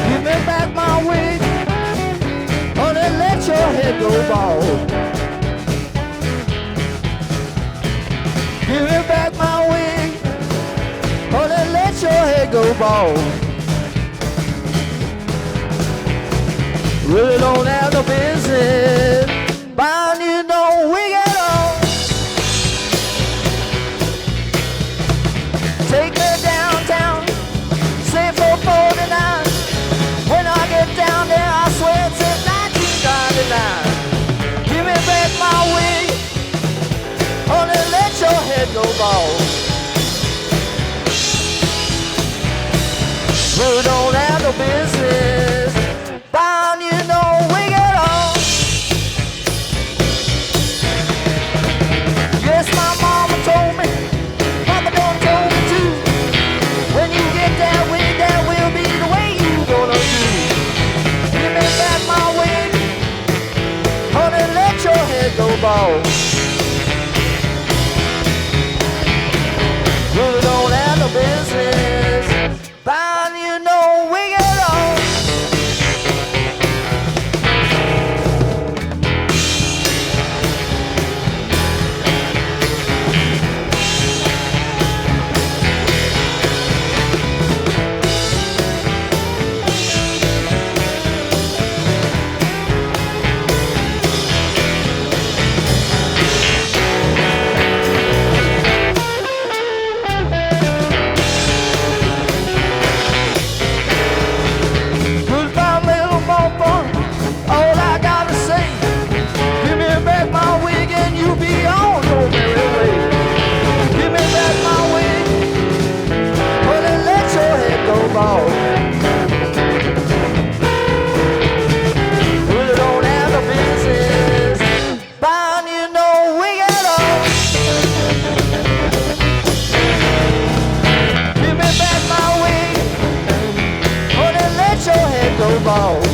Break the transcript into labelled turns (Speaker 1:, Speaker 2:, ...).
Speaker 1: Give me back my wig, honey, let your head go bald. Give me back my wig, honey, let your head go bald. Really don't have no business buying you no wig at all. Take me downtown, say 449. When I get down there, I swear it's in 1999. Give me back my wig, honey, let your head go bald. Really don't have no business buying you no wig at all. Yes, my mama told me, mama done told me too. When you get that wig, that will be the way you gonna do. Give me back my wig, honey, let your head go bald. Really don't have no business buying you no wig at all. Goodbye, little mama. All I gotta say, give me back my wig and you be on your merry way. Give me back my wig, honey, let your head go bald. Really don't have no business buying you no wig at all. Give me back my wig, honey, let your head go bald.